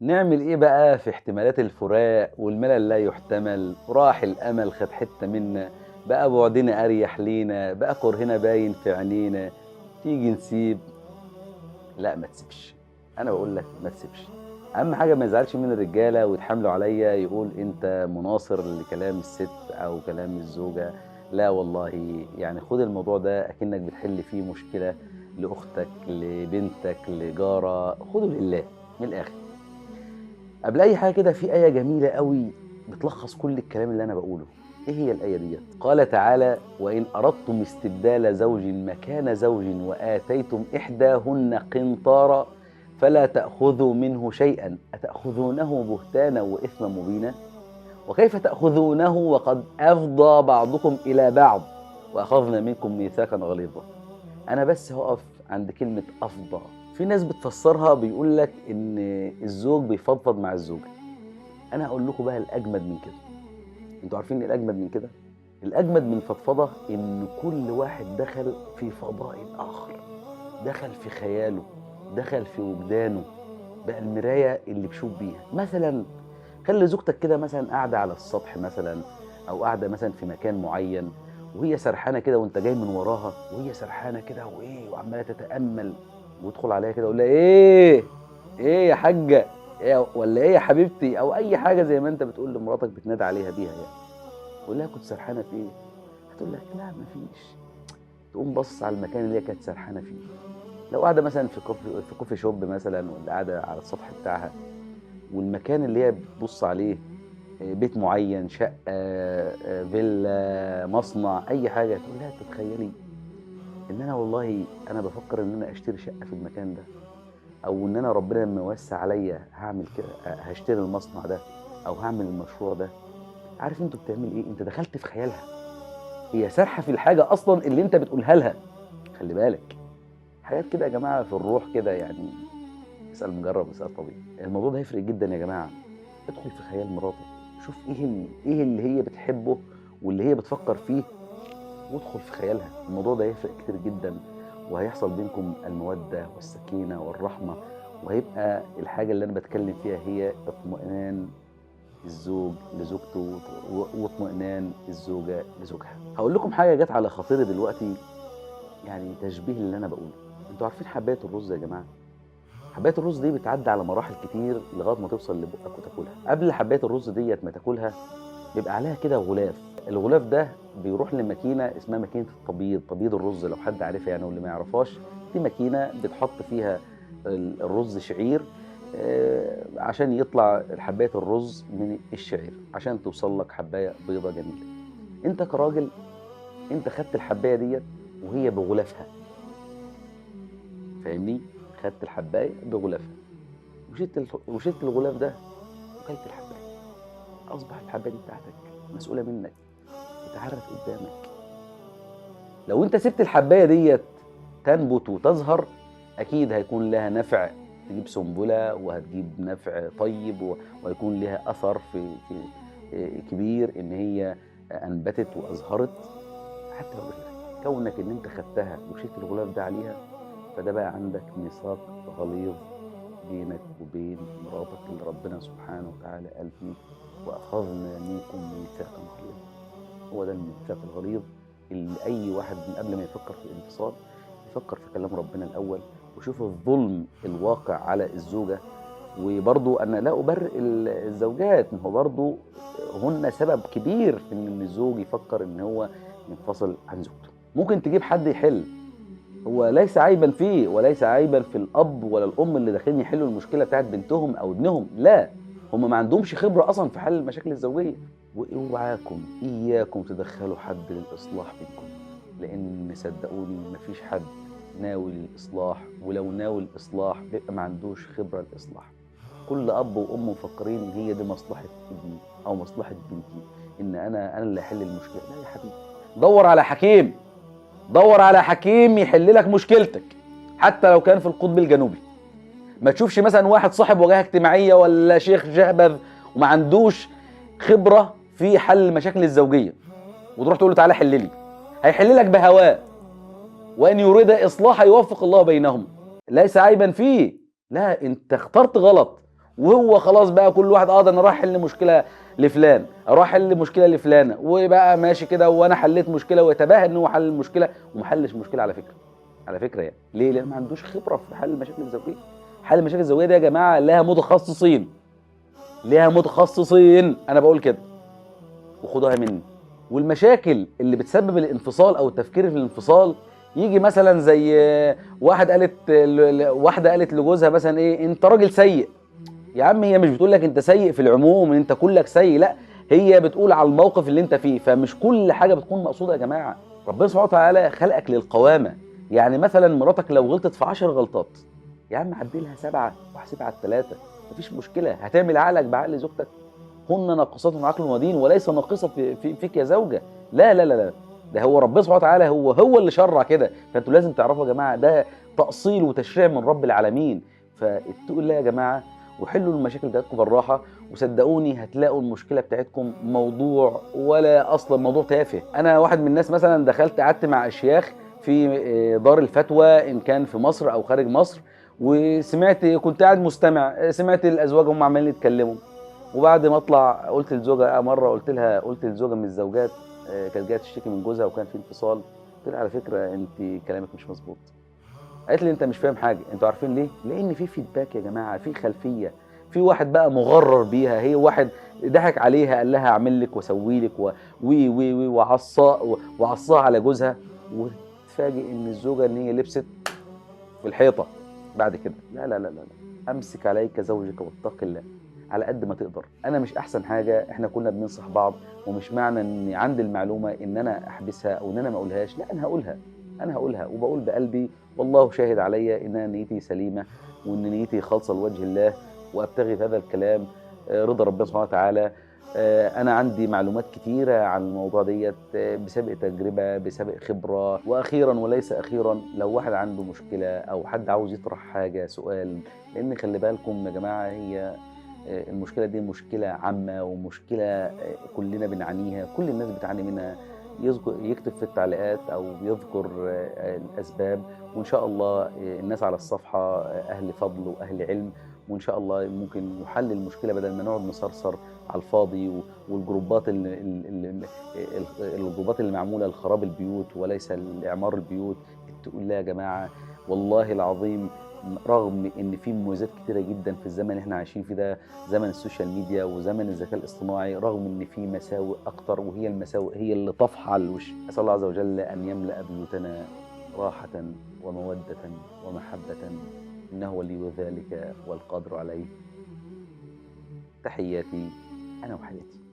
نعمل ايه بقى في احتمالات الفراق والملل لا يحتمل؟ راح الامل خد حتة منا، بقى بعدنا اريح لينا، بقى كرهنا باين في عينينا. تيجي نسيب؟ لا ما تسيبش، انا بقول لك ما تسيبش. اهم حاجة ما يزعلش من الرجالة ويتحاملوا عليا يقول انت مناصر لكلام الست او كلام الزوجة. لا والله، يعني خد الموضوع ده اكنك بتحل فيه مشكلة لاختك، لبنتك، لجاره، خده لله من الاخر. قبل اي حاجة كده في ايه جميلة قوي بتلخص كل الكلام اللي انا بقوله. ايه هي الايه ديت؟ قال تعالى: وان اردتم استبدال زوج مكان زوج واتيتم احداهن قنطارا فلا تاخذوا منه شيئا اتاخذونه بهتانا واثما مبينا وكيف تاخذونه وقد افضى بعضكم الى بعض واخذنا منكم ميثاقا غليظا. انا بس هقف عند كلمة افضى. في ناس بتفسرها بيقول لك ان الزوج بيفضفض مع الزوجة. انا هقول لكم بقى الاجمد من كده. انتوا عارفين ايه الاجمد من كده؟ الاجمد من الفضفضة ان كل واحد دخل في فضاء الاخر، دخل في خياله، دخل في وجدانه، بقى المراية اللي بشوف بيها. مثلا خلي زوجتك كده مثلا قاعدة على السطح مثلا، او قاعدة مثلا في مكان معين، وهي سرحانه كده وانت جاي من وراها وهي سرحانه كده وايه وعماله تتامل، وادخل عليها كده اقول لها ايه ايه يا حاجة، إيه ولا ايه يا حبيبتي، او اي حاجة زي ما انت بتقول لمراتك بتنادي عليها بيها يعني. قول لها كنت سرحانه في ايه؟ هتقول لك لا مفيش. تقوم بص على المكان اللي هي كانت سرحانه فيه. لو قاعدة مثلا في coffee shop مثلا، ولا قاعدة على السطح بتاعها، والمكان اللي هي بتبص عليه بيت معين، شقه، فيلا، مصنع، اي حاجة، تقول لها تتخيلي ان انا والله انا بفكر ان انا اشتري شقه في المكان ده، او ان انا ربنا لما يوسع عليا هعمل كده، هشتري المصنع ده او هعمل المشروع ده. عارف انتوا بتعمل ايه؟ انت دخلت في خيالها، هي سارحه في الحاجة اصلا اللي انت بتقولها لها. خلي بالك، حاجات كده يا جماعة في الروح كده، يعني اسال مجرب اسال طبيب. الموضوع ده هيفرق جدا يا جماعة. ادخل في خيال مراتك، شوف ايه اللي هي بتحبه واللي هي بتفكر فيه، وادخل في خيالها. الموضوع ده هيفرق كتير جدا، وهيحصل بينكم المودة والسكينة والرحمة، وهيبقى الحاجة اللي أنا بتكلم فيها هي اطمئنان الزوج لزوجته واطمئنان الزوجة لزوجها. هقول لكم حاجة جت على خاطري دلوقتي، يعني تشبيه اللي أنا بقوله. أنتوا عارفين حباية الرز يا جماعة؟ حباية الرز دي بتعدي على مراحل كتير لغاية ما توصل لبقك وتاكلها. قبل حباية الرز ديت ما تاكلها بيبقى عليها كده غلاف. الغلاف ده بيروح لماكينه اسمها ماكينة التبييض، تبييض الرز لو حد عارفها يعني، واللي ما يعرفهاش دي ماكينة بتحط فيها الرز شعير عشان يطلع حبايه الرز من الشعير عشان توصل لك حبايه بيضة جميلة. انت كراجل انت خدت الحبايه ديت وهي بغلافها، فاهمني؟ خدت الحبايه بغلافها وشلت الغلاف ده وكلت الحبايه. اصبحت الحبايه دي بتاعتك، مسؤولة منك، اتعرت قدامك. لو انت سبت الحبايه ديت تنبت وتزهر اكيد هيكون لها نفع، تجيب سنبله وهتجيب نفع طيب، وهيكون لها اثر في كبير ان هي انبتت وازهرت. حتى لو غيرك، كونك ان انت خدتها وشلت الغلاف ده عليها، فده بقى عندك ميثاق غليظ بينك وبين مراتك اللي ربنا سبحانه وتعالى قال فيه: واخذنا منكم ميثاقا غليظا. هو ده الميثاق الغليظ اللي اي واحد من قبل ما يفكر في الانفصال يفكر في كلام ربنا الاول، وشوف الظلم الواقع على الزوجة. وبرضو انا لا ابرئ الزوجات، ما هو برضو هن سبب كبير في ان الزوج يفكر ان هو ينفصل عن زوجته. ممكن تجيب حد يحل، هو ليس عيبا فيه وليس عيبا في الاب ولا الام اللي داخلين يحلوا المشكلة بتاعت بنتهم او ابنهم، لا، هم ما عندهمش خبره اصلا في حل المشاكل الزوجية. واوعاكم اياكم تدخلوا حد للاصلاح بينكم، لان صدقوني مفيش حد ناوي للاصلاح، ولو ناوي الاصلاح بيبقى ما عندوش خبره للاصلاح. كل اب وام مفكرين ان هي دي مصلحة ابني او مصلحة بنتي، ان انا اللي احل المشكلة. لا يا حبيبي، دور على حكيم، دور على حكيم يحل لك مشكلتك حتى لو كان في القطب الجنوبي. ما تشوفش مثلا واحد صاحب وجاهه اجتماعية ولا شيخ جهبذ وما عندوش خبره في حل المشاكل الزوجية وتروح تقول له تعالى حل لي، هيحل لك بهواه. وان يريد اصلاحا يوفق الله بينهم، ليس عيبا فيه. لا، انت اخترت غلط، وهو خلاص بقى كل واحد ده انا رايح احل مشكلة لفلان، اروح احل مشكلة لفلانه، وبقى ماشي كده وانا حليت مشكلة، ويتباهى ان هو حل المشكلة وما حلش مشكلة على فكرة. على فكرة يعني ليه؟ لان ما عندوش خبره في حل المشاكل الزوجية. حل المشاكل الزوجية دي يا جماعة لها متخصصين، لها متخصصين، انا بقول كده وخدوها مني. والمشاكل اللي بتسبب الانفصال او التفكير في الانفصال، يجي مثلا زي واحد قالت، واحدة قالت لجوزها مثلا ايه، انت راجل سيء. يا عم هي مش بتقول لك انت سيء في العموم، انت كلك سيء، لا هي بتقول على الموقف اللي انت فيه. فمش كل حاجة بتكون مقصوده يا جماعة. ربنا سبحانه وتعالى خلقك للقوامه. يعني مثلا مراتك لو غلطت في 10 غلطات، يا عم عدلها 7 واحسبها على 3، مفيش مشكلة. هتعمل عقلك بعقل زوجتك؟ هن ناقصات عقل ودين وليس ناقصه في فيك يا زوجه. لا لا لا لا، ده هو ربنا سبحانه وتعالى هو اللي شرع كده. فانتوا لازم تعرفوا يا جماعة ده تأصيل وتشريع من رب العالمين. فاتقوا الله يا جماعة وحلوا المشاكل بتاعتكم بالراحة، وصدقوني هتلاقوا المشكلة بتاعتكم موضوع ولا اصلا موضوع تافه. انا واحد من الناس مثلا دخلت قعدت مع اشياخ في دار الفتوى ان كان في مصر او خارج مصر، وسمعت، كنت قاعد مستمع، سمعت الازواج هم عمالين يتكلموا. وبعد ما اطلع قلت لزوجها مرة، قلت لزوجه من الزوجات كانت جاية تشتكي من جوزها وكان في انفصال، قلت لها على فكرة انت كلامك مش مظبوط. قالت لي انت مش فاهم حاجة. انتوا عارفين ليه؟ لان في فيدباك يا جماعة، في خلفية، في واحد بقى مغرر بيها، هي واحد ضحك عليها قال لها اعمل لك واسوي لك وي وي وي وعصاها على جوزها، وتفاجئ ان الزوجة ان هي لبست في الحيطة بعد كده. لا لا لا لا، امسك عليك زوجك واتق الله على قد ما تقدر. انا مش احسن حاجة، احنا كنا بننصح بعض، ومش معنى ان عندي المعلومة ان انا احبسها او ان انا ما اقولهاش، لا انا هقولها، انا هقولها وبقول بقلبي والله شاهد عليا ان انا نيتي سليمة وان نيتي خالصة لوجه الله، وابتغي في هذا الكلام رضا ربنا سبحانه وتعالى. انا عندي معلومات كتيرة عن الموضوع ديت بسابق تجربه، بسابق خبره. واخيرا وليس اخيرا، لو واحد عنده مشكلة او حد عاوز يطرح حاجة، سؤال، لان خلي بالكم يا جماعة هي المشكلة دي مشكلة عامة ومشكلة كلنا بنعانيها، كل الناس بتعاني منها. يكتب في التعليقات او يذكر الاسباب، وان شاء الله الناس على الصفحة اهل فضل واهل علم، وان شاء الله ممكن يحل المشكلة بدل ما نقعد نصرصر على الفاضي. والجروبات الجروبات اللي معمولة لخراب البيوت وليس لاعمار البيوت. اتقوا الله يا جماعة، والله العظيم رغم ان في مميزات كتيرة جدا في الزمن اللي احنا عايشين فيه ده، زمن ال social media وزمن الذكاء الاصطناعي، رغم ان في مساوئ اكتر، وهي المساوئ هي اللي طافحه على الوش. اسال الله عز وجل ان يملا بيوتنا راحة ومودة ومحبه، انه ولي ذلك والقادر عليه. تحياتي انا وحياتي.